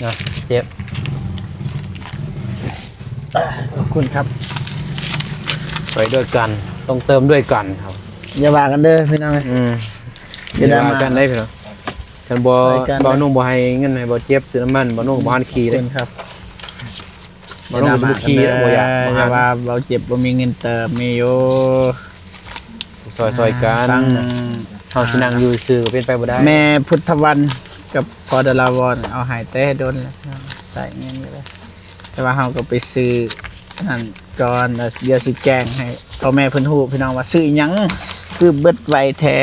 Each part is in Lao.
ນະ ເຈັບ ຂອບຄຸນຄັບ ໄປດ້ວຍກັນ ຕ້ອງເຕີມດ້ວຍກັນຄັບ ຢ່າວ່າກັນເດີພີ່ນ້ອງເອີຍ ອືມ ຢ່າ ຢ່າວ່າກັນເດີພີ່ນ້ອງ ຄັນບໍ່ ຊ່ອຍກັນ ບ່າວນຸ່ງບໍ່ໃຫ້ເງິນໃຫ້ບ່າວເຈັບຊື້ນ້ຳມັນ ບ່າວນຸ່ງບໍ່ທັນຂີ່ເດ້ ຂອບຄຸນຄັບ ບ່າວນຸ່ງຊິບໍ່ຂີ່ ຢ່າ ບໍ່ຢາກ ບໍ່ ຢ່າວ່າບ່າວເຈັບບໍ່ມີເງິນເຕີມ ມີຢູ່ ຊ່ອຍ ຊ່ອຍກັນ ເຮົາຊິນັ່ງຢູ່ຊື່ກໍເປັນໄປບໍ່ໄດ້ ແມ່ພຸດທະວັນກັບພໍ່ດາລາວອນ ເອົາໃຫ້ແຕ່ດົນແລ້ວ ໃຊ້ເງິນກໍໄດ້ ແຕ່ວ່າເຮົາກໍໄປຊື້ອັນນັ້ນກ່ອນ ແລ້ວດຽວຊິແຈ້ງໃຫ້ພໍ່ແມ່ເພິ່ນຮູ້ ພີ່ນ້ອງວ່າຊື້ອີ່ຫຍັງ ຄືເບິດໄວແທ້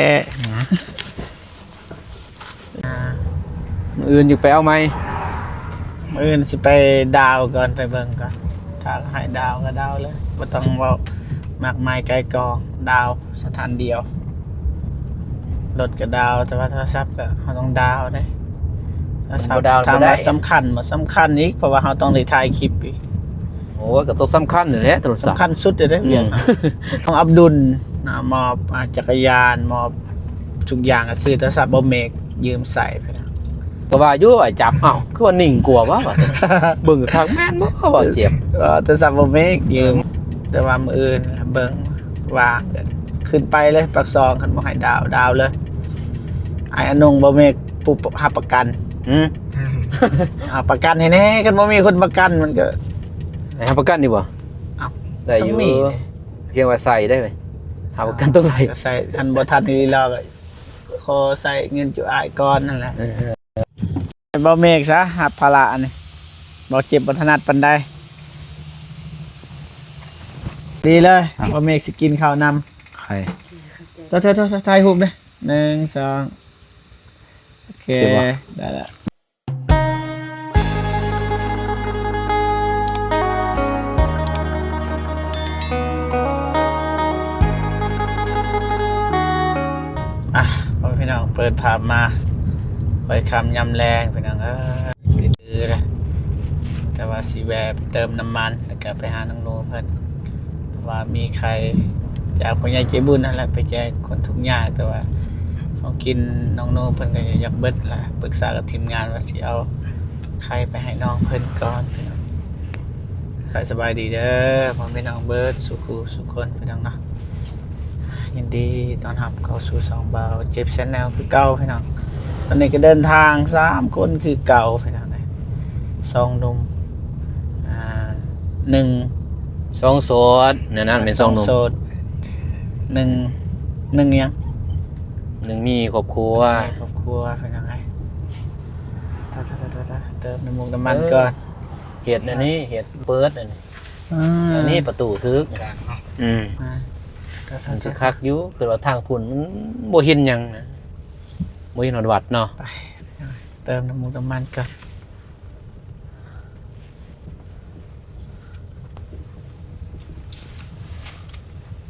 ມື້ອື່ນຈັ່ງໄປເອົາໃໝ່ ມື້ອື່ນຊິໄປດາວກ່ອນ ໄປເບິ່ງກ່ອນ ຖ້າໃຫ້ດາວກໍດາວເລີຍ ບໍ່ຕ້ອງເວົ້າມາກມາຍໄກ່ກອງ ດາວສະຖານດຽວ ລົດກໍດາວ ແຕ່ວ່າໂທລະສັບກໍເຮົາຕ້ອງດາວເດ້ ໂທລະສັບ ມັນບໍ່ດາວ ຖາມວ່າ ບໍ່ໄດ້ ສຳຄັນບໍ່? ສຳຄັນອີກ ເພາະວ່າເຮົາຕ້ອງໄດ້ຖ່າຍຄລິບອີກ ໂອ້ຍ ກໍຕົວສຳຄັນນີ້ແຫຼະໂທລະສັບ ສຳຄັນສຸດເລີຍເດ້ ອືມ ວຽກ ຂອງອັບດຸນນະ ມອບ ອ່າ ຈັກກະຍານ ມອບທຸກຢ່າງ ກໍຄືໂທລະສັບບໍ່ເມກຢືມໃຊ້ ກໍວ່າຢູ່ ອ້າຍຈັບ ເອົ້າ ຄືວ່ານິ່ງກວ່າວະ ວ່າ ເບິ່ງຄັກແມ່ນບໍ່ ວ່າເຈັບ ເອີ ໂທລະສັບບໍ່ເມກຢືມ ແຕ່ວ່າມື້ອື່ນເບິ່ງວ່າ ຂຶ້ນໄປເລີຍປາກຊ່ອງ ຄັນບໍ່ໃຫ້ດາວ ດາວເລີຍ ອ້າຍອານົງບໍ່ເມກ ຜູ້ຮັບປະກັນ ອືມ ເອົາປະກັນໃຫ້ແດ່ ຄັນບໍ່ມີຄົນປະກັນມັນກໍ ໃຫ້ຮັບປະກັນຢູ່ບໍ່? ເອົ້າ ໄດ້ຢູ່ ຕ້ອງມີ ພຽງວ່າໃສ່ໄດ້ໄໝ? ຮັບປະກັນຕ້ອງໃສ່ ກໍໃສ່ ຄັນບໍ່ທັນອີ່ຫຼີແລ້ວກໍຂໍໃສ່ເງິນຈຸອ້າຍກ່ອນນັ້ນແຫຼະ ເອີ ເອີ ບໍ່ເມກຊະ ຮັບພາລະອັນນີ້ ບໍ່ເຈັບບໍ່ຖະໜັດປານໃດ ດີເລີຍ ເອົ້າ ບໍ່ເມກຊິກິນເຂົ້ານຳ ໃຄ ຖ່າຍ ຖ່າຍ ຖ່າຍ ຖ່າຍຮູບເດ້ ໜຶ່ງ ສອງ ໂອເຄ ໄດ້ລະ ອ່ະ ພໍ່ແມ່ພີ່ນ້ອງ ເປີດພາບມາ ຄ່ອຍຄ່ຳຍາມແລງ ພີ່ນ້ອງເອີຍ ຄືແຕ່ວ່າຊິແວ່ໄປເຕີມນ້ຳມັນ ແລ້ວກະໄປຫານ້ອງໂນເພິ່ນ ເພາະວ່າມີໄຂ່ຈາກຜູ້ໃຫຍ່ໃຈບຸນຫັ້ນແຫຼະ ໄປແຈກຄົນທຸກຍາກ ແຕ່ວ່າຂອງກິນນ້ອງໂນເພິ່ນກໍຢາກເບິດລະ ປຶກສາກັບທີມງານວ່າຊິເອົາໄຂ່ໄປໃຫ້ນ້ອງເພິ່ນກ່ອນ ພີ່ນ້ອງ. ສະບາຍດີເດີ ພໍ່ແມ່ພີ່ນ້ອງເບິດສູ່ຄູ່ສູ່ຄົນ ພີ່ນ້ອງເນາະ. ຍິນດີຕ້ອນຮັບເຂົ້າສູ່ຊ່ອງບ່າວເຈັບແຊນແນວຄືເກົ່າ ພີ່ນ້ອງ. ຕອນນີ້ກໍເດີນທາງສາມຄົນຄືເກົ່າ ພີ່ນ້ອງເອີຍ ສອງໜຸ່ມ ອ່າ ໜຶ່ງ ສອງໂສດ ແນວນັ້ນ ແມ່ນສອງໜຸ່ມ ສອງໂສດ ໜຶ່ງ ໜຶ່ງຫຍັງ ໜຶ່ງມີຄອບຄົວ ມີຄອບຄົວ ພີ່ນ້ອງເອີຍ. ເຕີມນ້ຳມັນ ເອີ ກ່ອນ ເຮັດອັນນີ້ ເຮັດເປີດອັນນີ້ ອ່າ ອັນນີ້ປະຕູຖືກ ອືມ ອ່າ ມັນຊິຄັກຢູ່ ຄືວ່າທາງພຸ້ນມັນບໍ່ເຫັນຫຍັງນະ ບໍ່ເຫັນຮອດວັດເນາະ ໄປ ເຕີມນ້ຳມັນກ່ອນ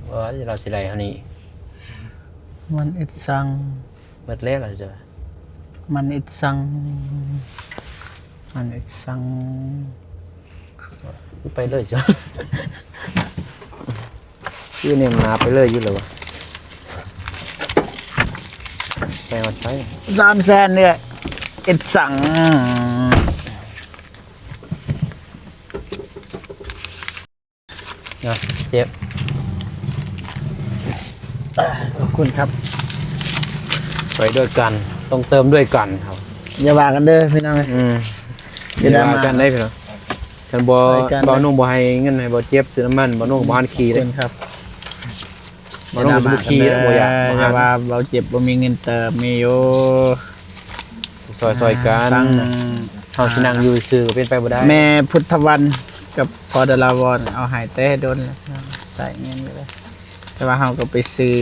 ວ່າລາວຊິໄລ່ເຮົານີ້ ມັນອິດຊັງ ໝົດແລ້ວລະເຈົ້າ ມັນອິດຊັງ ມັນອິດຊັງ ໄປເລີຍເຈົ້າ ຄືແນມໜ້າໄປເລີຍຢູ່ແລ້ວວະ ໄປຮອດໃສ ສາມແສນເດ້ ອິດຊັງ. ນະ ເຈັບ ຂອບຄຸນຄັບ ໄປດ້ວຍກັນ ຕ້ອງເຕີມດ້ວຍກັນຄັບ ຢ່າວ່າກັນເດີພີ່ນ້ອງເອີຍ ອືມ ຢ່າວ່າກັນເດີພີ່ນ້ອງ ຄັນບໍ່ ຊ່ອຍກັນ ບ່າວນຸ່ງບໍ່ໃຫ້ເງິນໃຫ້ບ່າວເຈັບຊື້ນ້ຳມັນ ບ່າວນຸ່ງກໍບໍ່ທັນຂີ່ເດ້ ຂອບຄຸນຄັບ ບ່າວນຸ່ງຊິບໍ່ຂີ່ ຢ່າວ່າກັນເດີ ບໍ່ຢາກ ບໍ່ ຢ່າວ່າບ່າວເຈັບບໍ່ມີເງິນເຕີມ ມີຢູ່ ຊ່ອຍ ຊ່ອຍກັນ ເຮົາຊິນັ່ງຢູ່ຊື່ກໍເປັນໄປບໍ່ໄດ້ ແມ່ພຸດທະວັນກັບພໍ່ດາລາວອນ ເອົາໃຫ້ແຕ່ດົນແລ້ວ ໃຊ້ເງິນກໍໄດ້ ແຕ່ວ່າເຮົາກໍໄປຊື້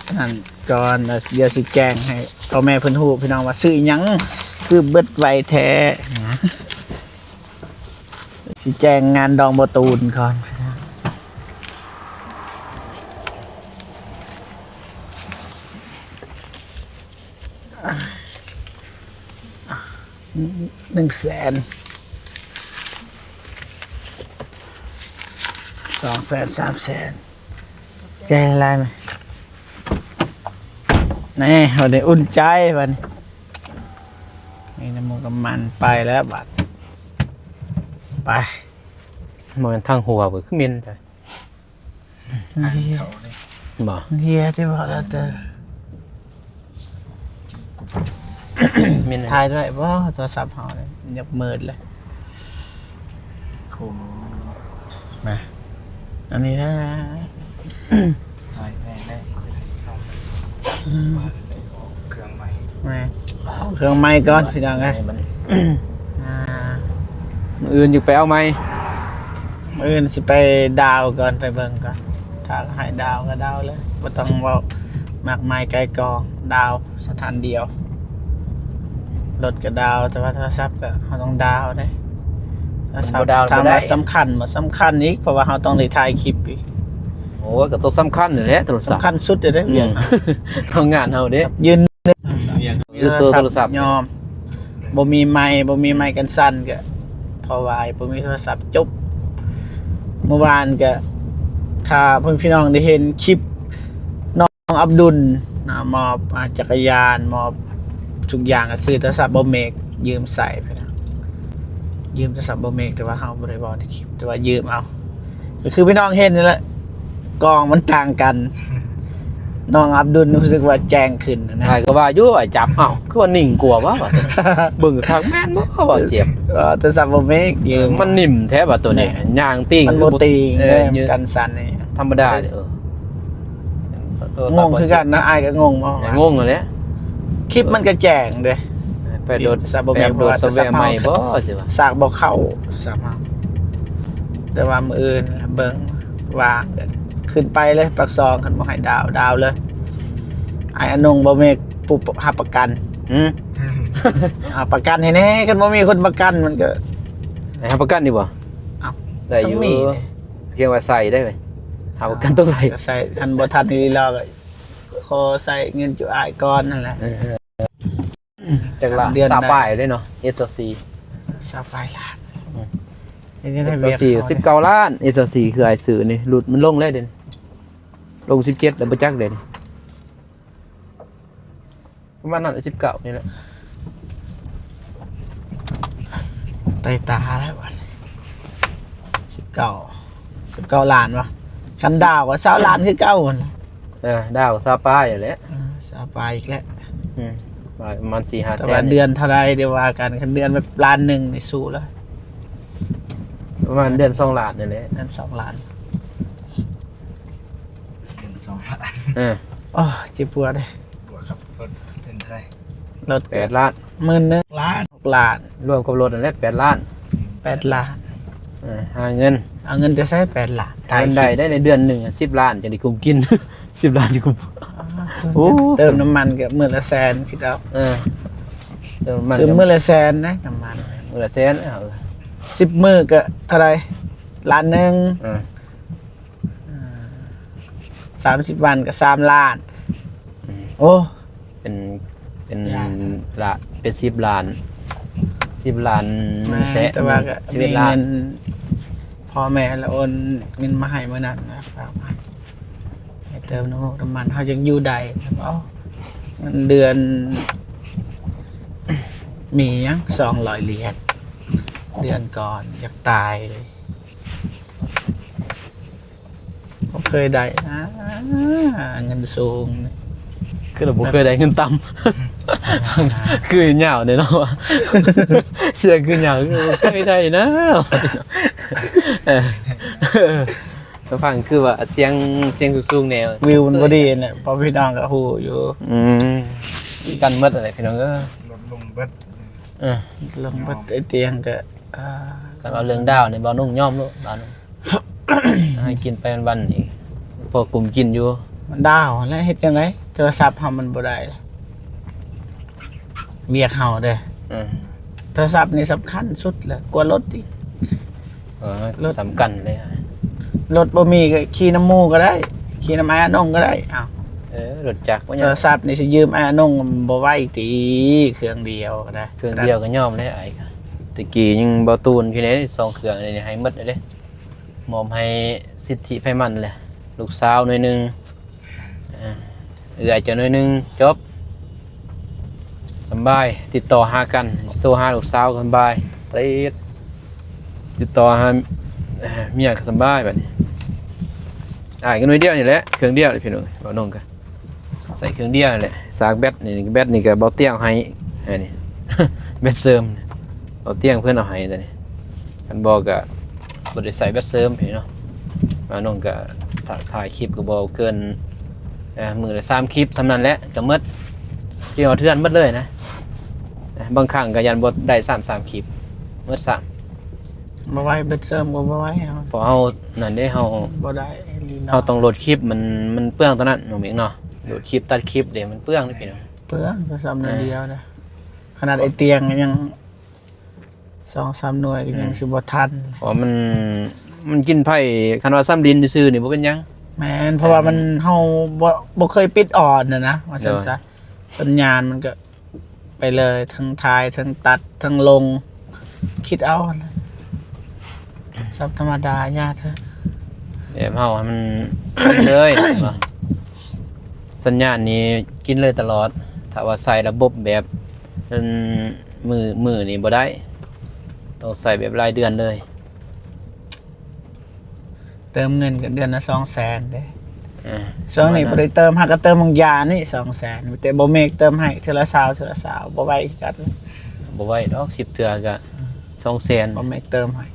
ອັນນັ້ນກ່ອນ ແລ້ວດຽວຊິແຈ້ງໃຫ້ພໍ່ແມ່ເພິ່ນຮູ້ ພີ່ນ້ອງວ່າຊື້ອີ່ຫຍັງ ຄືເບິດໄວແທ້ ຊິແຈ້ງງານດອງບໍ່ຕູນກ່ອນ ໜຶ່ງແສນ ສອງແສນ ສາມແສນ ແກ້ໄດ້ໄໝ? ແນ່ ວັນນີ້ອຸ່ນໃຈ ບັດນີ້ ມີນ້ຳມັນ ໄປແລ້ວບັດ ໄປ ບໍ່ແມ່ນທາງຫົວເວີ້ຍ ຄືເໝັນແທ້. ອ່ານເຂົາເດ້ ບໍ່ ເຮຍທີ່ເວົ້າແລ້ວແຕ່ ເໝັນ ຖ່າຍໄດ້ບໍ່ ໂທລະສັບເຮົານີ້ ຍັກມືດເລີຍ ໂຄມ ມາ ອັນນີ້ນະ ຫາຍແພງໄດ້ ອືມ ເຄື່ອງໃໝ່ ແມ່ນ ເອົາເຄື່ອງໃໝ່ກ່ອນພີ່ນ້ອງເອີຍ ອ່າ ມື້ອື່ນຈຶ່ງໄປເອົາໃໝ່ ມື້ອື່ນຊິໄປດາວກ່ອນ ໄປເບິ່ງກ່ອນ ຖ້າໃຫ້ດາວກໍດາວເລີຍ ບໍ່ຕ້ອງເວົ້າມາກມາຍໄກ່ກອງ ດາວສະຖານດຽວ ລົດກໍດາວ ແຕ່ວ່າໂທລະສັບກໍເຮົາຕ້ອງດາວເດ້ ໂທລະສັບ ມັນບໍ່ດາວບໍ່ໄດ້ ຖາມວ່າສຳຄັນບໍ່? ສຳຄັນອີກ ເພາະວ່າເຮົາຕ້ອງໄດ້ຖ່າຍຄລິບອີກ. ໂອ້ຍ ກໍຕົວສຳຄັນນີ້ແຫຼະໂທລະສັບ ສຳຄັນສຸດເດ້ ອືມ ວຽກ ເຮົາງານເຮົາເດ້ ຢືນ ວຽກ ຫຼືໂຕໂທລະສັບຍອມ ບໍ່ມີໄມ ບໍ່ມີໄມກັນສັ່ນກໍ ເພາະວ່າບໍ່ມີໂທລະສັບຈົບ. ເມື່ອວານກໍ ຖ້າເພື່ອນພີ່ນ້ອງໄດ້ເຫັນຄລິບນ້ອງອັບດຸນນະ ມອບ ອ່າ ຈັກກະຍານ ມອບທຸກຢ່າງ ກໍຄືໂທລະສັບບໍ່ເມກ ຢືມໃຊ້ ຢືມໂທລະສັບບໍ່ເມກ ແຕ່ວ່າເຮົາບໍ່ໄດ້ເວົ້າໃນຄລິບ ແຕ່ວ່າຢືມເອົາ ກໍຄືພີ່ນ້ອງເຫັນນີ້ແຫຼະ ກ້ອງມັນຕ່າງກັນ ນ້ອງອັບດຸນຮູ້ສຶກວ່າແຈ້ງຂຶ້ນນະ ອ້າຍກໍວ່າຢູ່ ອ້າຍຈັບ ເອົ້າ ຄືວ່ານິ່ງກວ່າວະ ວ່າ ເບິ່ງຄັກແມ່ນບໍ່ ວ່າເຈັບ ເອີ ໂທລະສັບບໍ່ເມກ ມັນໜິ່ມແທ້ວ່າໂຕນີ້ ແມ່ນ ຍ່າງຕີງ ມັນບໍ່ຕີງ ເອີ ມັນກັນສັ່ນນີ້ ທຳມະດາ ເອີ ໂທລະສັບ ງົງຄືກັນນະ ອ້າຍກໍງົງ ງົງຫັ້ນແຫຼະ ຄລິບມັນກໍແຈ້ງເດ້ ໄປໂດດ ໂທລະສັບບໍ່ເມກ ໄປໂດດ ເພາະວ່າໂທລະສັບໃໝ່ບໍ່ ຊິວ່າ ສາກບໍ່ເຂົ້າ ສາກເຮົາ ແຕ່ວ່າມື້ອື່ນເບິ່ງວ່າ ຂຶ້ນໄປເລີຍປາກຊ່ອງ ຄັນບໍ່ໃຫ້ດາວ ດາວເລີຍ ອ້າຍອານົງບໍ່ເມກ ຜູ້ຮັບປະກັນ ຫືມ ຮັບປະກັນໃຫ້ແດ່ ຄັນບໍ່ມີຄົນປະກັນມັນກໍ ໃຫ້ຮັບປະກັນຢູ່ບໍ່? ເອົ້າ ໄດ້ຢູ່ ຕ້ອງມີ ພຽງວ່າໃສ່ໄດ້ໄໝ? ຮັບປະກັນຕ້ອງໃສ່ ກໍໃສ່ ຄັນບໍ່ທັນອີ່ຫຼີແລ້ວກໍຂໍໃສ່ເງິນຈຸອ້າຍກ່ອນນັ້ນແຫຼະ ເອີ ຈັກລ້ານ? ເດືອນ ຊາວປາຍເດ້ເນາະ ເອັສຊາວສີ່ ຊາວປາຍລ້ານ ອືມ ເຮັດຈັ່ງໃດວຽກເຂົາ ເອັສຊາວສີ່ ສິບເກົ້າລ້ານ ເອັສຊາວສີ່ ຄືອ້າຍຊື້ນີ້ ຫຼຸດມັນລົງແລ້ວເດ້ ລົງສິບເຈັດແລ້ວບໍ່ຈັກເດ້ ປະມານນັ້ນ ສິບເກົ້ານີ້ແຫຼະ ໄຕ່ຕາແລ້ວບັດນີ້ ສິບເກົ້າ ສິບເກົ້າລ້ານວະ ຄັນດາວກໍຊາວລ້ານຄືເກົ່າຫັ້ນແຫຼະ ເອີ ດາວກໍຊາວປາຍຫັ້ນແຫຼະ ເອີ ຊາວປາຍອີກແລ້ວ ອືມ ປະມານສີ່ຫ້າແສນ ແຕ່ວ່າເດືອນເທົ່າໃດດຽວວ່າກັນ ຄັນເດືອນແບບລ້ານໜຶ່ງນີ້ສູ້ເລີຍ ປະມານເດືອນສອງລ້ານນີ້ແຫຼະ ເດືອນສອງລ້ານ ເດືອນສອງລ້ານ ເອີ ໂອ້ ເຈັບປວດເດ້ ບວກກັບລົດເປັນເທົ່າໃດ? ລົດແປດລ້ານ ໝື່ນໜຶ່ງ ລ້ານ ຫົກລ້ານ ລວມກັບລົດນັ້ນແຫຼະແປດລ້ານ ແປດລ້ານ ເອີ ຫາເງິນ ເອົາເງິນແຕ່ໃສແປດລ້ານ? ຫາເງິນໄດ້ ໄດ້ໃນເດືອນໜຶ່ງສິບລ້ານ ຈັ່ງໄດ້ກຸ້ມກິນ ສິບລ້ານຊິກຸ້ມ ໂອ້ ເຕີມນ້ຳມັນກໍມື້ລະແສນ ຄິດເອົາ ເອີ ເຕີມນ້ຳມັນ ເຕີມມື້ລະແສນນະ ນ້ຳມັນ ມື້ລະແສນ ເອົາ ສິບມື້ກໍເທົ່າໃດ? ລ້ານໜຶ່ງ ເອີ ອ່າ ສາມສິບວັນກໍສາມລ້ານ ອືມ ໂອ້ ເປັນ ເປັນ ລ້ານ ເປັນສິບລ້ານ ສິບລ້ານ ແມ່ນ ໜຶ່ງແສນ ແຕ່ວ່າກໍ ສິບເອັດລ້ານ ມີເງິນ ພໍ່ແມ່ລະໂອນເງິນມາໃຫ້ມື້ນັ້ນນະ ຝາກມາໃຫ້ ໃຫ້ເຕີມນ້ຳມັນ ນ້ຳມັນ ເຮົາຍັງຢູ່ໄດ້ ເອົາ ເງິນເດືອນ ມີຫຍັງ ສອງຮ້ອຍຫຼຽນ ເດືອນກ່ອນ ຢາກຕາຍເລີຍ. ບໍ່ເຄີຍໄດ້ນະ ເງິນສູງນີ້ ຄືລະບໍ່ເຄີຍໄດ້ເງິນຕ່ຳ ຄືຍາວເດ້ເນາະ ສຽງຄືຍາວ ບໍ່ເຄີຍໄດ້ນະ ເອີ ຟັງຄືວ່າສຽງ ສຽງສູງໆແນວ ວິວມັນບໍ່ດີແຫຼະ ພໍ່ພີ່ນ້ອງກໍຮູ້ຢູ່ ອືມ ຄືກັນໝົດແຫຼະພີ່ນ້ອງເອີຍ ລົດລົງເບິດ ເອີ ລົດລົງເບິດ ໄອ້ຕຽງກໍ ອ່າ ຄັນເວົ້າເລື່ອງດາວນີ້ ບ່າວນຸ່ງຍອມໂລດ ບ່າວນຸ່ງ ໃຫ້ກິນໄປວັນໆນີ້ ພໍກຸ້ມກິນຢູ່ ມັນດາວຫັ້ນແຫຼະ ເຮັດຈັ່ງໃດ ໂທລະສັບເຮົາມັນບໍ່ໄດ້ ວຽກເຮົາເດ້ ເອີ ໂທລະສັບນີ້ສຳຄັນສຸດແຫຼະ ກວ່າລົດອີກ ເອີ ລົດສຳຄັນເລີຍ ລົດບໍ່ມີກໍຂີ່ນຳໝູ່ກໍໄດ້ ຂີ່ນຳອ້າຍອານົງກໍໄດ້ ອ້າວ ເອີ ລົດຈັກບໍ່ ໂທລະສັບນີ້ຊິຢືມອ້າຍອານົງບໍ່ໄຫວຕິ ເຄື່ອງດຽວກໍໄດ້ ເຄື່ອງດຽວກໍຍອມແລ້ວອ້າຍ ແຕ່ກີ້ຍັງບໍ່ຕູນຢູ່ເດ້ ສອງເຄື່ອງນີ້ໃຫ້ໝົດເລີຍເດ້ ມອບໃຫ້ສິດທິໃຜມັນແຫຼະ ລູກສາວໜ້ອຍໜຶ່ງ ເອີ ເອື້ອຍເຈົ້າໜ້ອຍໜຶ່ງ ຈົບ ສຳບາຍ ຕິດຕໍ່ຫາກັນ ໂທຫາລູກສາວສຳບາຍ ຕິດ ຕິດຕໍ່ຫາເມຍກໍສະບາຍບາດນີ້. ອ້າຍກໍໜ່ວຍດຽວນີ້ແຫຼະ ເຄື່ອງດຽວນີ້ພີ່ນ້ອງ. ເວົ້ານ້ອງກໍໃສ່ເຄື່ອງດຽວນີ້ແຫຼະ. ສາກແບັດນີ້ ແບັດນີ້ກໍເບົາຕຽງໃຫ້ ອັນນີ້ ແບັດເສີມ ເບົາຕຽງເພິ່ນເອົາໃຫ້ ແຕ່ນີ້ ຄັນບໍ່ກໍບໍ່ໄດ້ໃສ່ແບັດເສີມພີ່ນ້ອງ. ເວົ້ານ້ອງກໍ ຖ້າຖ່າຍຄລິບກໍບໍ່ເກີນ ເອີ ມື້ລະສາມຄລິບ ສ່ຳນັ້ນແຫຼະ ກໍໝົດ ທີ່ເຮົາເຖື່ອນໝົດເລີຍນະ. ເອີ ບາງຄັ້ງກໍຢ້ານບໍ່ໄດ້ຊ້ຳສາມຄລິບ ໝົດຊ້ຳ. ບໍ່ໄຫວ ເບັດເສີມກໍບໍ່ໄຫວເຮົາ ເພາະເຮົານັ້ນເດ້ ເຮົາບໍ່ໄດ້ອີ່ຫຼີເນາະ. ເຮົາຕ້ອງໂຫຼດຄລິບ ມັນ ມັນເປືອງຕົວນັ້ນນ້ອງເມກເນາະ. ໂຫຼດຄລິບ ຕັດຄລິບເດ້ ມັນເປືອງເດ້ພີ່ນ້ອງ. ເປືອງ ກໍຊ້ຳໜ້ອຍດຽວນະ ຂະໜາດໄອ້ຕຽງຍັງ ສອງສາມໜ່ວຍກໍຍັງ ອືມ ຊິບໍ່ທັນ ເພາະວ່າມັນ ມັນກິນໄຟ. ຄັນວ່າຊ້ຳດິນຊື່ໆນີ້ບໍ່ເປັນຫຍັງ. ແມ່ນ ເພາະວ່າມັນ ເອີ ເຮົາບໍ່ ບໍ່ເຄີຍປິດອອນນະນະ ວ່າຊັ້ນຊະ. ໂດຍ ສັນຍານມັນກໍໄປເລີຍ ທັງຖ່າຍ ທັງຕັດ ທັງລົງ ຄິດເອົາຫັ້ນແຫຼະ. ສັບທຳມະດາ ຢ່າເຖາະ ແບບເຮົາໃຫ້ມັນກິນເລີຍ ສັນຍານນີ້ກິນເລີຍຕະຫຼອດ. ຖ້າວ່າໃສ່ລະບົບແບບ ອັນ ມື້ ມື້ນີ້ບໍ່ໄດ້ ຕ້ອງໃຊ້ແບບລາຍເດືອນເລີຍ. ເຕີມເງິນກໍເດືອນລະສອງແສນເດ້. ເອີ ຊ່ວງນີ້ບໍ່ໄດ້ເຕີມ ຫາກໍເຕີມບາງຢ່າງນີ້ສອງແສນ ມີແຕ່ບໍ່ເມກເຕີມໃຫ້ເທື່ອລະຊາວ ເທື່ອລະຊາວ ບໍ່ໄຫວຄືກັນ. ບໍ່ໄຫວດອກ ສິບເທື່ອກໍ ອືມ ສອງແສນ ບໍ່ເມກເຕີມໃຫ້.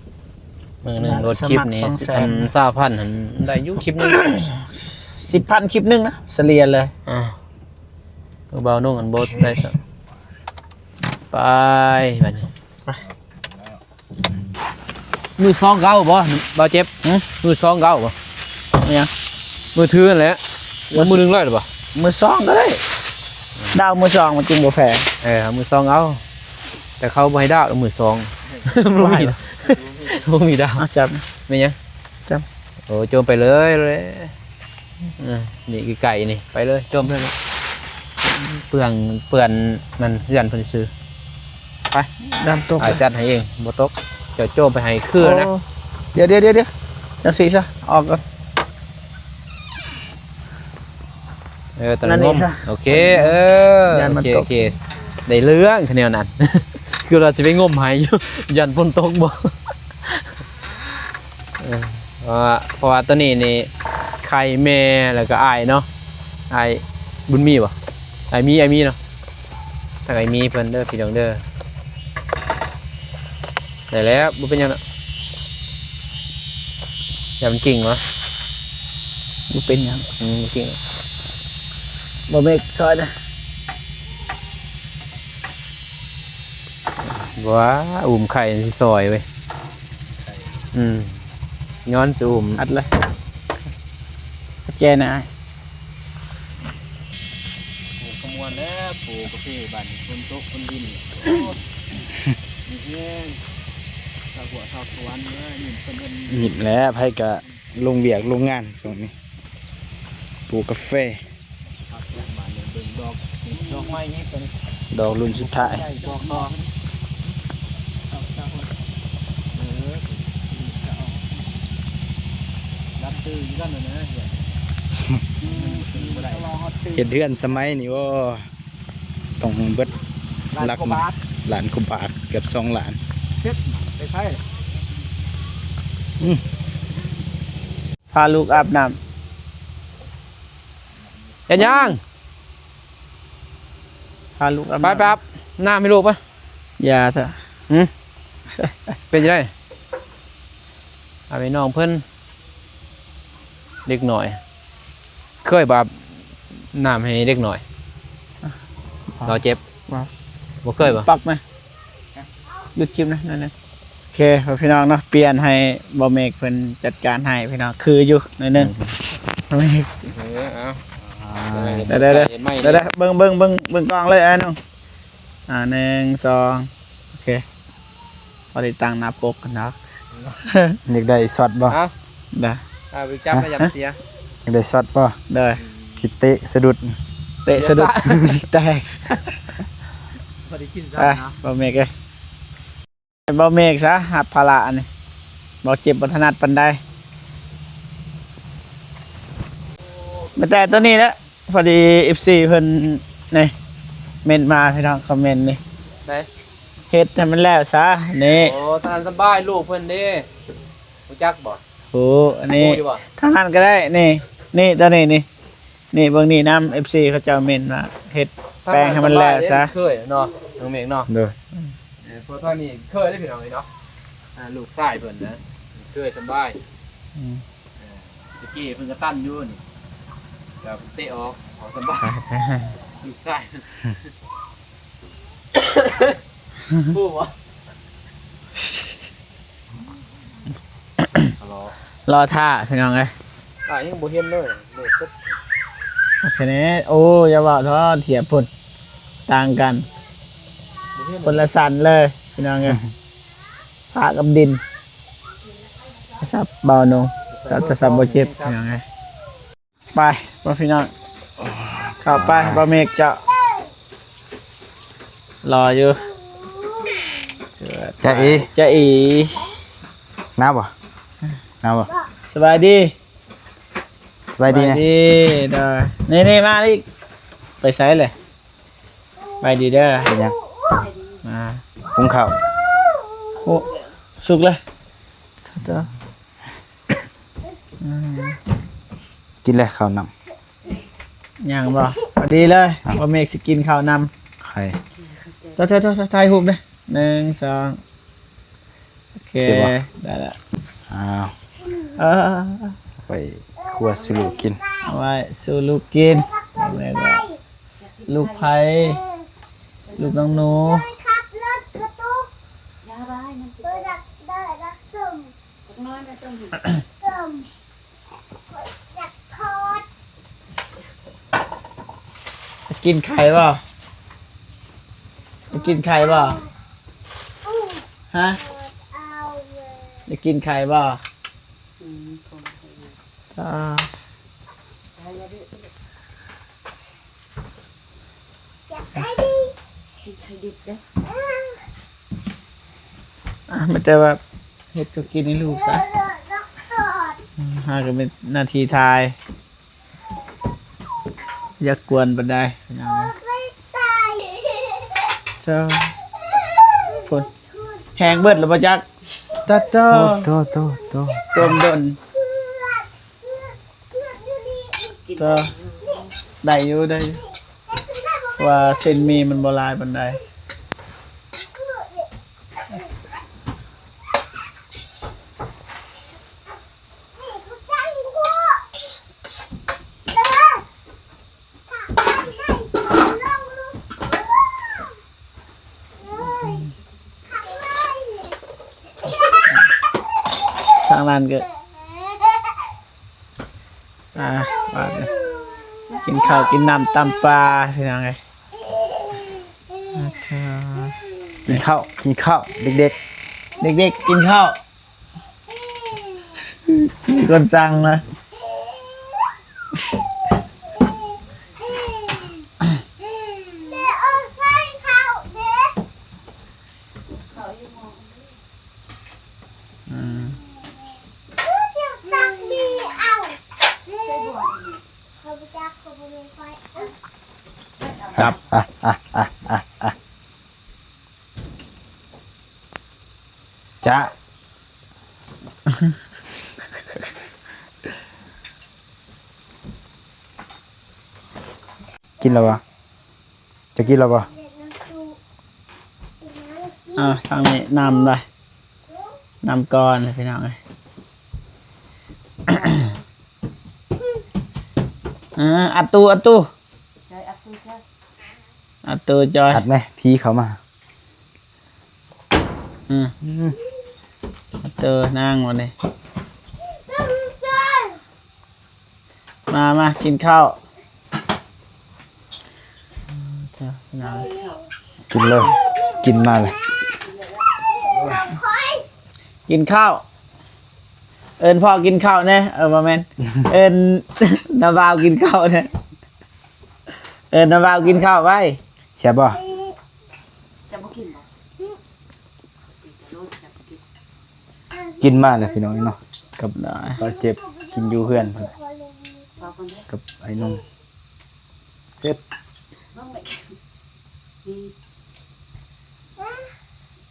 ມື້ໜຶ່ງໂຫຼດຄລິບນີ້ ສະໝັກສອງແສນ ຊາວພັນຫັ້ນໄດ້ຢູ່ຄລິບໜຶ່ງ ສິບພັນຄລິບໜຶ່ງນະ ສະເລ່ຍເລີຍ. ອ້າວ ເບົາໜຸ່ງອັນບໍ່ໄດ້ຊ້ຳ. ໄປບາດນີ້ ໄປ. ມືສອງເອົາບໍ່ ບ່າວເຈັບ? ຫຶ? ມືສອງເອົາບໍ່? ອີຫຍັງ? ມືຖືນັ້ນແຫຼະ. ມືໜຶ່ງໄດ້ຫຼືບໍ່? ມືສອງກໍໄດ້ ດາວມືສອງມັນຈຶ່ງບໍ່ແພງ. ເອີ ເອົາມືສອງເອົາ ແຕ່ເຂົາບໍ່ໃຫ້ດາວມືສອງ. ບໍ່ມີ ບໍ່ມີດາວ. ເອົາຈັບ ແມ່ນຫຍັງ? ຈັບ. ໂອ້ ໂຈມໄປເລີຍ. ເອີ ນີ້ໃກ້ໆນີ້ ໄປເລີຍ ໂຈມເລີຍ. ເປືອງ ເປື້ອນນັ້ນເຮືອນເພິ່ນຊື່. ໄປ ດຳຕົກ ອ້າຍຈັດໃຫ້ເອງ ບໍ່ຕົກ. ເຈົ້າໂຈມໄປໃຫ້ຄືນະ. ໂອ້ ດຽວໆໆໆ ຈັ່ງຊີ້ຊະ ອອກກ່ອນ. ເອີ ຕະ ນັ້ນນີ້ຊະ ໂອເຄ ເອີ ຢ້ານມັນຕົກ ໂອເຄ ໂອເຄ ໄດ້ເລື່ອງ ແນວນັ້ນ ຄືວ່າຊິໄປງົມໃຫ້ຢູ່ ຢ້ານຝົນຕົກບໍ່. ເອີ ເພາະວ່າ ເພາະວ່າໂຕນີ້ນີ້ ໄຂ່ແມ່ ແລ້ວກໍອ້າຍເນາະ ອ້າຍບຸນມີບໍ່? ອ້າຍມີ ອ້າຍມີເນາະ ທາງອ້າຍມີເພິ່ນເດີພີ່ນ້ອງເດີ. ໄດ້ແລ້ວ ບໍ່ເປັນຫຍັງດອກ. ຢ່າມັນກິ້ງວະ. ບໍ່ເປັນຫຍັງ. ອືມ ບໍ່ກິ້ງ. ບໍ່ເມກຊ່ອຍນະ. ວ້າ ອຸ້ມໄຂ່ຊິຊ່ອຍເວີຍ. ອືມ ຍ້ອນຊິອຸ້ມ ອັດເລີຍ ແຈນະ. ປູກຂະມວນແລ້ວ ປູກກາເຟບາດນີ້ ຝົນຕົກຝົນດິນ ໂອ້ຍ ມີແຮງ ຊາວຫົວຊາວສວນເອີຍ ຍິ້ມເພິ່ນ ຍິ້ມແລ້ວ ໃຜກະລົງວຽກລົງງານຊ່ວງນີ້ ປູກກາເຟ ບາດນີ້ເບິ່ງດອກ ດອກໄມ້ນີ້ເພິ່ນ ດອກລຸ້ນສຸດທ້າຍ ດອກດອກ ເອີ ເຮັດເຮືອນສະໄໝນີ້ ໂອ້ ຕ້ອງເບິດຫຼັກລ້ານກວ່າບາດ ລ້ານກວ່າບາດ ເກືອບສອງລ້ານ. ເຊັດໄປໃສ? ອືມ ພາລູກອາບນ້ຳ. ເຮັດຫຍັງ? ພາລູກອາບ ໄປ ນ້ຳ ໄປອາບນ້ຳໃຫ້ລູກໄປ. ຢ່າເຖາະ. ຫຶ? ເປັນຈັ່ງໃດ? ອາບໃຫ້ນ້ອງເພິ່ນ ເດັກນ້ອຍ ເຄີຍບໍ່ອາບນ້ຳໃຫ້ເດັກນ້ອຍ? ບໍ່ ເຂົາເຈັບ. ບໍ່ ບໍ່ເຄີຍບໍ່? ປັບມາ ຢຸດຄລິບນະ ນັ້ນນະ. ໂອເຄ ພີ່ນ້ອງເນາະ ປ່ຽນໃຫ້ບ່າວເມກເພິ່ນຈັດການໃຫ້ພີ່ນ້ອງ ຄືຢູ່ໜ້ອຍໜຶ່ງ. ອືມ ບ່າວເມກ ເອີ ເອົາ ໄດ້ໆ ເບິ່ງ ເບິ່ງ ເບິ່ງ ເບິ່ງກ້ອງເລີຍອ້າຍນ້ອງ. ອ່າ ໜຶ່ງ ສອງ ໂອເຄ ພໍໄດ້ຕັ້ງໜ້າປົກກັນເນາະ. ຢາກໄດ້ຊັອດບໍ່? ເອົາ ໄດ້ ເອົາໄປຈັບ ຮະ? ແລ້ວຢາກເສຍ ຢາກໄດ້ຊັອດບໍ່? ໄດ້ ອືມ ຊິເຕະສະດຸດ ເຕະສະດຸດ ແຕກ. ບໍ່ໄດ້ກິນຊ້ຳນະ ບ່າວເມກເອີຍ. ເບົາເມກຊະ ຮັບພາລະອັນນີ້ ເບົາເຈັບບໍ່ຖະໜັດປານໃດ. ມີແຕ່ໂຕນີ້ແຫຼະ ພໍດີເອັຟຊີເພິ່ນນີ້ ເມັນມາພີ່ນ້ອງ ຄອມເມັນນີ້ ໄດ້ ເຮັດໃຫ້ມັນແລ້ວຊະ ນີ້. ໂອ້ ທ່ານສະບາຍ ລູກເພິ່ນເດ້ ຮູ້ຈັກບໍ່? ໂອ້ ອັນນີ້ ຮູ້ຢູ່ບໍ່? ທາງນັ້ນກໍໄດ້ ນີ້ ນີ້ ຕົວນີ້ ນີ້ ນີ້ ເບິ່ງນີ້ນຳ ເອັຟຊີ ເຂົາເຈົ້າເມັ້ນວ່າ ເຮັດແປງໃຫ້ມັນແລ້ວຊະ. ເຄີຍເນາະ ນ້ອງເມກເນາະ. ໂດຍ. ເອີ ເພາະທາງນີ້ເຄີຍເດ້ ພີ່ນ້ອງເອີຍເນາະ. ອ່າ ລູກຊາຍເພິ່ນນະ ເຄີຍສະບາຍ. ອືມ ເອີ ຕະກີ້ເພິ່ນກໍຕັນຢູ່ນີ້ ກໍເຕະອອກ ອອກສະບາຍ ລູກຊາຍ ຮູ້ບໍ່? ລໍຖ້າພີ່ນ້ອງເອີຍ ອ້າຍຍັງບໍ່ເຫັນເລີຍ ມືດຕຶບ ໂອເຄແນ່. ໂອ້ ຢ່າເວົ້າເຖາະ ທຽບພຸ້ນ ຕ່າງກັນ ບໍ່ເຫັນ ຄົນລະຊັ້ນເລີຍພີ່ນ້ອງເອີຍ. ຟ້າກັບດິນ ໂທລະສັບບ່າວນົງ ກັບໂທລະສັບບ່າວເຈັບ ພີ່ນ້ອງເອີຍ. ໄປ ພໍ່ພີ່ນ້ອງ ເຂົ້າໄປ ບ່າວເມກເຈົ້າ ລໍຢູ່. ຈາອີ ຈາອີ ໜາວບໍ່? ໜາວບໍ່? ສະບາຍດີ ສະບາຍດີນະ ສະບາຍດີ. ໂດຍ ນີ້ ມາອີກ ໄປໃສແຫຼະ? ໄປດີເດີ ເປັນຫຍັງ? ອ່າ ຫຸງເຂົ້າ ໂອ້ ສຸກເລີຍ ອືມ ກິນແລ້ວເຂົ້ານຳ ຍັງບໍ່? ພໍດີເລີຍ ພໍ່ເມກຊິກິນເຂົ້ານຳ ໄຂ່ ເດີໆໆ ຖ່າຍຮູບເດີ ໜຶ່ງ ສອງ ໂອເຄ ໂອເຄບໍ່? ໄດ້ລະ ອ້າວ ເອີ ໄປຄົວສູ່ລູກກິນ ເອົາໄວ້ສູ່ລູກກິນ ລູກໃຜ? ລູກນ້ອງໜູ ຂັບລົດກະຕຸກ ຢ່າບາຍມັນຊິຕົກ ຈັກໜ້ອຍມັນຕົກ ຢາກຖອດ ຈະກິນໄຂ່ບໍ່? ຈະກິນໄຂ່ບໍ່? ຮະ? ຈະກິນໄຂ່ບໍ່? ອືມ ອ່າ ຢາກໄຂ່ດິບ ກິນໄຂ່ດິບເດ້ ອ່າ ມີແຕ່ວ່າເຮັດກັບກິນໃຫ້ລູກຊະ ອືມ ຫາກໍເປັນໜ້າທີ່ຖ່າຍ ຢ່າກວນປານໃດ ເຈົ້າ ພຸ້ນ ແຮງເບິດແລ້ວບໍ່ຈັກ ຕະໂຕ ໂຕ ໂຕ ໂຕ ໂຕ ຕົ້ມດົນ. ກໍໄດ້ຢູ່ ໄດ້ຢູ່ ເພາະວ່າເສັ້ນໝີ່ມັນບໍ່ຫຼາຍປານໃດ. ທາງນັ້ນກໍ ອ່າ ບາດນີ້ ກິນເຂົ້າກິນນ້ຳຕຳປາ ພີ່ນ້ອງເອີຍ ອ່າ ກິນເຂົ້າ ກິນເຂົ້າ ເດັກໆ ເດັກໆ ກິນເຂົ້າ ມີຄົນສັ່ງນະ ອືມ ຈັບ ຈະ ກິນແລ້ວບໍ່? ຈະກິນແລ້ວບໍ່? ອ່າ ທາງນີ້ນ້ຳລະ ນ້ຳກ່ອນພີ່ນ້ອງເອີຍ ອ່າ ອັດຕູ້ ອັດຕູ້ ອັດຕູ້ ຈອຍ ອັດຕູ້ ຈອຍ ອັດແມ ຜີເຂົ້າມາ ອືມ ອືມ ເຕີນາງວັນນີ້ ມາ ມາ ກິນເຂົ້າ ກິນເລີຍ ກິນມາເລີຍ ກິນເຂົ້າ ເອີ້ນພໍ່ກິນເຂົ້າແດ່ ເອີ ບໍ່ແມ່ນ ເອີ້ນນ້າບ່າວກິນເຂົ້າແດ່ ເອີ້ນນ້າບ່າວກິນເຂົ້າໄວ້ ແຊບບໍ່? ຈະບໍ່ກິນບໍ່? ກິນມາແລ້ວພີ່ນ້ອງເນາະ ກັບ ເອົາເຈັບ ກິນຢູ່ເຮືອນພຸ້ນແຫຼະ ກັບໄອ້ໜຸ່ມ ເສັດ ນ້ອງແມ່ ນີ້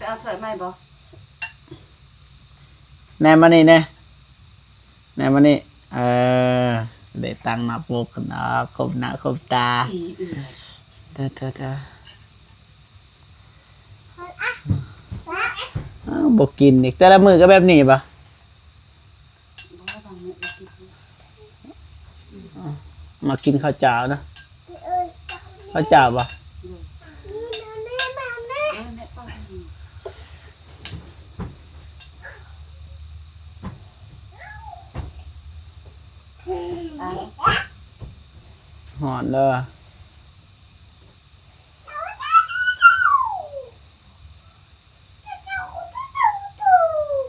ເອົາຖ້ວຍໃໝ່ບໍ່? ແນມມານີ້ແດ່ ແນມມານີ້ ເອີ ໄດ້ຕັ້ງໜ້າປົກເນາະ ຄົບໜ້າຄົບຕາ. ອີເອື້ອຍ ເດີໆໆ ອ້າວ ບໍ່ກິນອີກ ແຕ່ລະມື້ກໍແບບນີ້ບໍ່? ບໍ່ ບາງມື້ກໍກິນຢູ່. ອືມ ມັກກິນເຂົ້າຈ້າວນະ. ເອີ ເຂົ້າຈ້າວບໍ່? ໂດຍ. ຮ້ອນເດີ.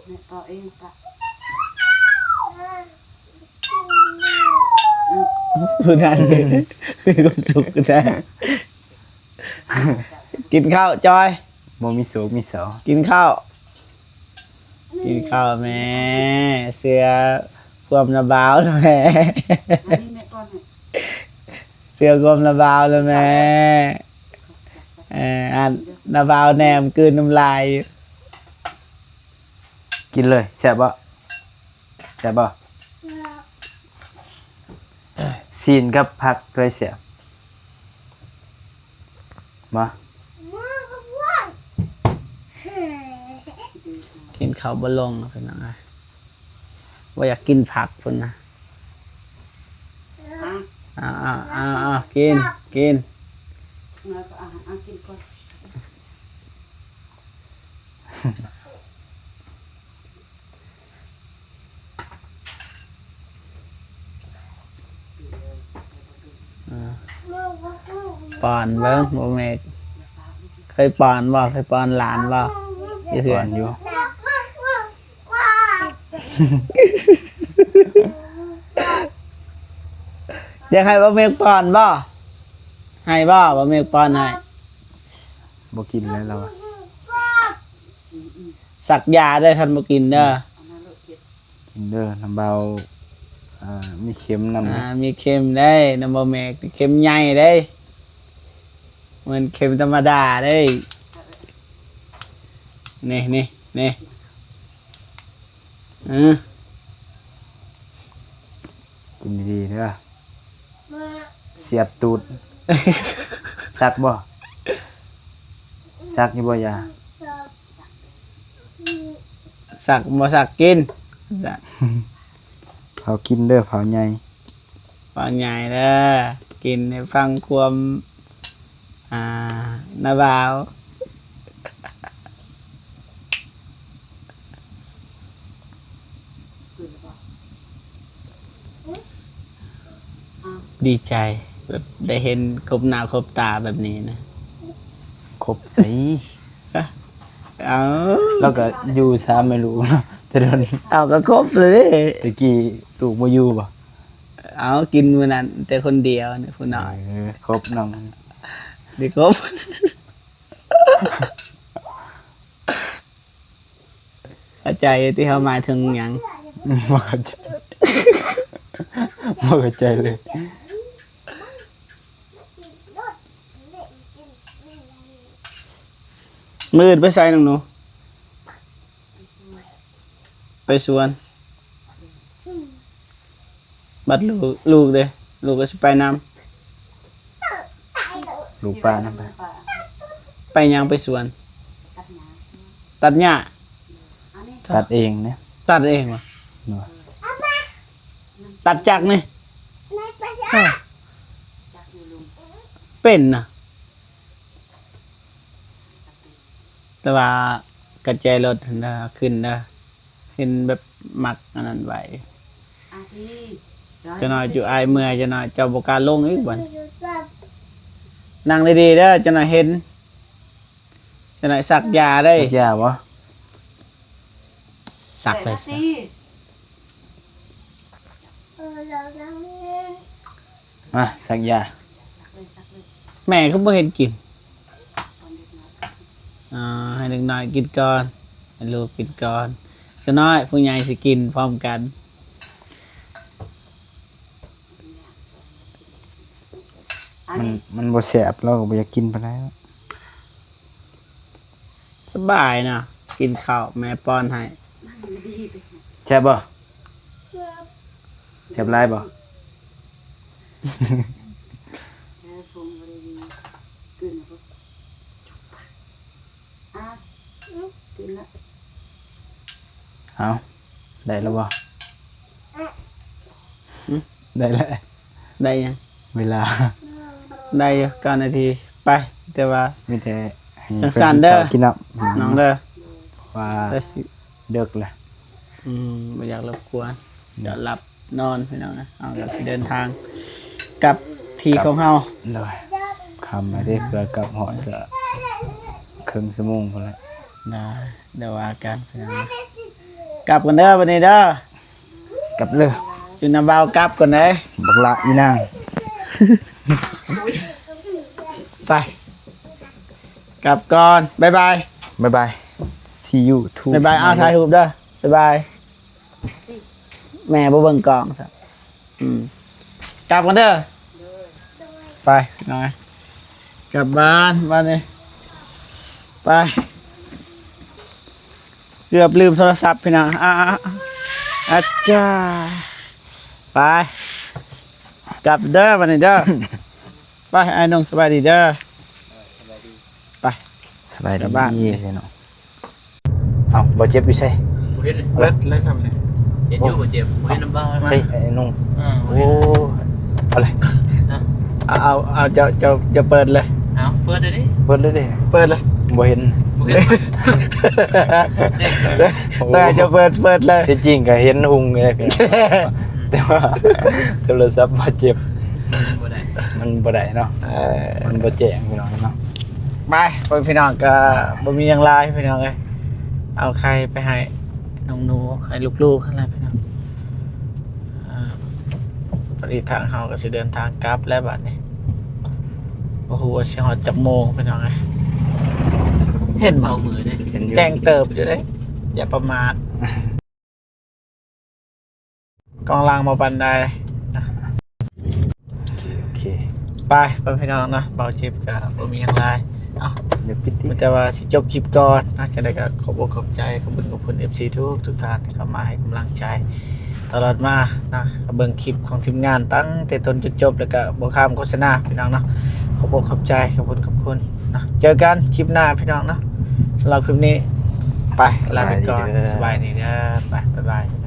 ແມ່ເປົ່າເອງປະ. ອືມ ຜູ້ນັ້ນມີຄວາມສຸກແທ້. ກິນເຂົ້າ ຈອຍ. ບໍ່ມີສຸກມີເຊົາ. ກິນເຂົ້າ ກິນເຂົ້າແມ່. ເຊື່ອຄວາມນະບ່າວແມ່. ອັນນີ້ແມ່ປ້ອນໃຫ້. ເຊື່ອຄວາມນະບ່າວແລ້ວແມ່. ເອີ ອັນນະບ່າວແນມກືນນ້ຳລາຍຢູ່. ກິນເລີຍ ແຊບບໍ່? ແຊບບໍ່? ແຊບ. ຊີ້ນກັບຜັກ ໂຕໃດແຊບ? ມາ ກິນເຂົ້າບໍ່ລົງພີ່ນ້ອງເອີຍ ບໍ່ຢາກກິນຜັກພຸ້ນນະ. ເອົາ ເອົາ ເອົາ ເອົາ ກິນ ກິນ. ອ່າ ປ້ອນເບິ່ງ ບໍ່ແມ່ນ ເຄີຍປ້ອນບໍ່? ເຄີຍປ້ອນຫຼານບໍ່? ຢູ່ເຮືອນ ປ້ອນຢູ່. ຢາກໃຫ້ບໍ່ແມ່ປ້ອນບໍ່? ໃຫ້ບໍ່? ບໍ່ແມ່ປ້ອນໃຫ້. ບໍ່ກິນແລ້ວລາວວ່າ. ສັກຢາເດີ ຄັນບໍ່ກິນເດີ. ກິນເດີ ນ້ຳເບົາ ເອີ ມີເຄັມນຳ. ອ່າ ມີເຄັມເດ້ ນ້ຳເບົາແມ່ ເຄັມໃຫຍ່ເດ້ ບໍ່ແມ່ນເຄັມທຳມະດາເດ້. ນີ້ ນີ້ ນີ້ ເອີ ກິນດີໆເດີ. ສຽບຕູດ. ສັກບໍ່? ສັກຢູ່ບໍ່ຢາ? ສັກບໍ່ສັກກິນ. ເຜົາກິນເດີ ເຜົາໃຫຍ່ ເຜົາໃຫຍ່ເດີ. ກິນໃຫ້ຟັງຄວາມ ອ່າ ນະບ່າວ. ດີໃຈ ແບບໄດ້ເຫັນຄົບໜ້າຄົບຕາແບບນີ້ນະ. ຄົບໃສ? ເອົ້າ ລາວກໍຢູ່ສາມແມ່ລູກເນາະ ແຕ່ດົນ. ເອົາ ກໍຄົບເລີຍເດ້. ແຕ່ກີ້ລູກບໍ່ຢູ່ບໍ່? ເອົາ ກິນມື້ນັ້ນແຕ່ຄົນດຽວນີ້ ຜູ້ນ້ອຍ. ເອີ ຄົບນ້ອງ ໄດ້ຄົບ. ເຂົ້າໃຈທີ່ເຮົາໝາຍເຖິງຫຍັງ? ບໍ່ເຂົ້າໃຈ ບໍ່ເຂົ້າໃຈເລີຍ. ມື້ອື່ນໄປໃສນ້ອງໜູ? ໄປສວນ. ບັດລູກ ລູກເດ້ ລູກກໍຊິໄປນຳ. ລູກປ້ານຳໄປ. ໄປຫຍັງ? ໄປສວນ. ຕັດຫຍ້າ. ຕັດເອງເດ້. ຕັດເອງຫວາ? ໂດຍ. ຕັດຈັກນີ້? ເປັນນະ. ແຕ່ວ່າກະແຈລົດຫັ້ນນະ ຂຶ້ນນະ ເຫັນແບບມັກອັນນັ້ນໄວ້. ອ່າ ພີ່ ຈັກໜ້ອຍຈຸອ້າຍເມື່ອຍ ຈັກໜ້ອຍເຈົ້າບໍ່ກ້າລົງອີກບັດ. ນັ່ງດີໆເດີ ຈັກໜ້ອຍເຫັນ ຈັກໜ້ອຍສັກຢາເດ້. ສັກຢາບໍ່? ສັກເລີຍ. ມາສັກຢາ. ແມ່ຄືບໍ່ເຮັດກິນ? ອ່າ ໃຫ້ເດັກນ້ອຍກິນກ່ອນ ໃຫ້ລູກກິນກ່ອນ ຈັກໜ້ອຍຜູ້ໃຫຍ່ຊິກິນພ້ອມກັນ. ມັນ ມັນບໍ່ແຊບ ລາວກໍບໍ່ຢາກກິນປານໃດ. ສະບາຍເນາະ ກິນເຂົ້າແມ່ປ້ອນໃຫ້. ແຊບບໍ່? ແຊບຫຼາຍບໍ່? ເອົາ ໄດ້ແລ້ວບໍ່? ຫຶ? ໄດ້ແລ້ວ. ໄດ້ຫຍັງ? ເວລາ ໄດ້ຢູ່ ເກົ້ານາທີ ໄປ. ແຕ່ວ່າມີແຕ່ ຈັ່ງຊັ້ນເດີ ກິນນ້ຳ ນ້ອງເດີ ວ່າ ແຕ່ຊິ ເດິກແລ້ວ ອືມ ບໍ່ຢາກລົບກວນ ເຈົ້າຫຼັບນອນພີ່ນ້ອງນະ. ເຮົາກໍຊິເດີນທາງກັບທີ່ຂອງເຮົາ ໂດຍ ຄ່ຳແລ້ວເດ້ ເພື່ອກັບຮອດກໍເຄິ່ງຊົ່ວໂມງພຸ້ນແຫຼະ. ໄດ້ ດຽວວ່າກັນພີ່ນ້ອງ ກັບກັນເດີບັດນີ້ເດີ. ກັບເລີຍ ຈຸນນະບ່າວກັບກ່ອນເດ້ ບັກຫຼ້າອີນາງ. ໄປ ກັບກ່ອນ ບາຍບາຍ ບາຍບາຍ see you too ບາຍບາຍ. ອ້າວ ຖ່າຍຮູບເດີ ບາຍບາຍ. ແມ່ບໍ່ເບິ່ງກ້ອງຊະ ອືມ ກັບກັນເດີ. ໄປນ້ອຍ ກັບບ້ານ ບາດນີ້ ໄປ. ເກືອບລືມໂທລະສັບພີ່ນ້ອງ ອາ ອາຈາ ໄປ ກັບເດີບັດນີ້ເດີ. ໄປ ອ້າຍນົງ ສະບາຍດີເດີ. ໄປ ສະບາຍດີ ກັບບ້ານ ພີ່ນ້ອງ. ເອົ້າ ບໍ່ເຈັບຢູ່ໃສ? ບໍ່ເຫັນ ເປີດເລີຍຊ້ຳນີ້ ເຫັນຢູ່ບໍ່ເຈັບ ບໍ່ເຫັນນຳບ່າວ ໃສ ອ້າຍນົງ? ເອີ ໂອ້ ເອົາເລີຍ ເອົາ ເອົາ ເອົາ ເຈົ້າ ເຈົ້າ ເຈົ້າເປີດເລີຍ ເອົາ ເປີດເລີຍເດ້ ເປີດເລີຍເດ້ ເປີດເລີຍ ບໍ່ເຫັນ ບໍ່ເຫັນ ແຕ່ເຈົ້າເປີດ ເປີດເລີຍ. ທີ່ຈິງກໍເຫັນຮຸ່ງຢູ່ເດ້ ແຕ່ວ່າໂທລະສັບບໍ່ເຈັບ ມັນບໍ່ໄດ້ ມັນບໍ່ໄດ້ເນາະ ເອີ ມັນບໍ່ແຈ້ງພີ່ນ້ອງເນາະ. ໄປ ພໍ່ແມ່ພີ່ນ້ອງ ກໍບໍ່ມີຫຍັງຫຼາຍພີ່ນ້ອງເອີຍ ເອົາໄຂ່ໄປໃຫ້ນ້ອງໜູ ໃຫ້ລູກໆ ຫັ້ນແຫຼະພີ່ນ້ອງ. ອາ ພໍດີທາງເຮົາກໍຊິເດີນທາງກັບແລ້ວບັດນີ້ ບໍ່ຮູ້ວ່າຊິຮອດຈັກໂມງພີ່ນ້ອງເອີຍ. ເຫັນບໍ່? ເຫັນຢູ່ ແຈ້ງເຕີບຢູ່ເດ້ ຢ່າປະໝາດ. ກ້ອງຫຼັງບໍ່ປານໃດ. ໂອເຄ ໂອເຄ ໄປ ພໍ່ແມ່ພີ່ນ້ອງເນາະ ເບົາເຈັບກໍບໍ່ມີຫຍັງຫຼາຍ. ເອົ້າ ດຽວປິດຕິ ມີແຕ່ວ່າຊິຈົບຄລິບກ່ອນເນາະ. ຈັ່ງໃດກໍຂອບອົກຂອບໃຈ ຂອບຄຸນ ຂອບຄຸນ ເອັຟຊີ ທຸກໆທ່ານທີ່ເຂົ້າມາໃຫ້ກຳລັງໃຈຕະຫຼອດມາເນາະ ກໍເບິ່ງຄລິບຂອງທີມງານຕັ້ງແຕ່ຕົ້ນຈົນຈົບ ແລ້ວກໍບໍ່ຂ້າມໂຄສະນາພີ່ນ້ອງເນາະ. ຂອບອົກຂອບໃຈ ຂອບຄຸນ ຂອບຄຸນເນາະ. ເຈີກັນຄລິບໜ້າພີ່ນ້ອງເນາະ. ສຳລັບຄລິບນີ້ ໄປ ລາໄປກ່ອນ ສະບາຍດີເດີ ສະບາຍດີເດີ ໄປ ບາຍບາຍ.